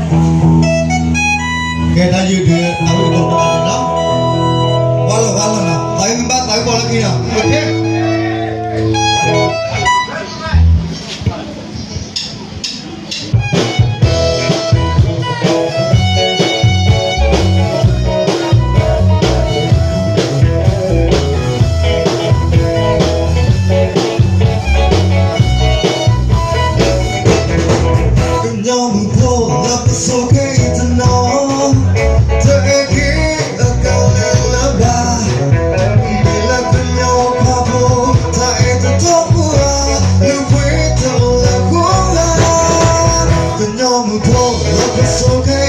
ကဲ တၢ်ယုၢ်ဒုး အဝဲတကိးကိးလီၤနီၤ, ဝါလီၤဝါလီၤနီၤ, သးဝံၣ်မ့ၢ်ဘၣ်သးဝံၣ်ပီၣ်လၢခံနီၤ, ကညီမုၢ်ဖိလၢပစိၤခဲအံၤတနီၤ, တအဲၣ်က့ၤအကလုာ်လၢၤဘၣ်, မ့ၢ်လၢကညီခွါဖိ တၢ်အဲၣ်တတီခိၣ်ဧါ, လုၢ်ပှ့ၤတလၢဃိဧါ, ကညီမုၢ်ဖိလၢပစိၤခဲ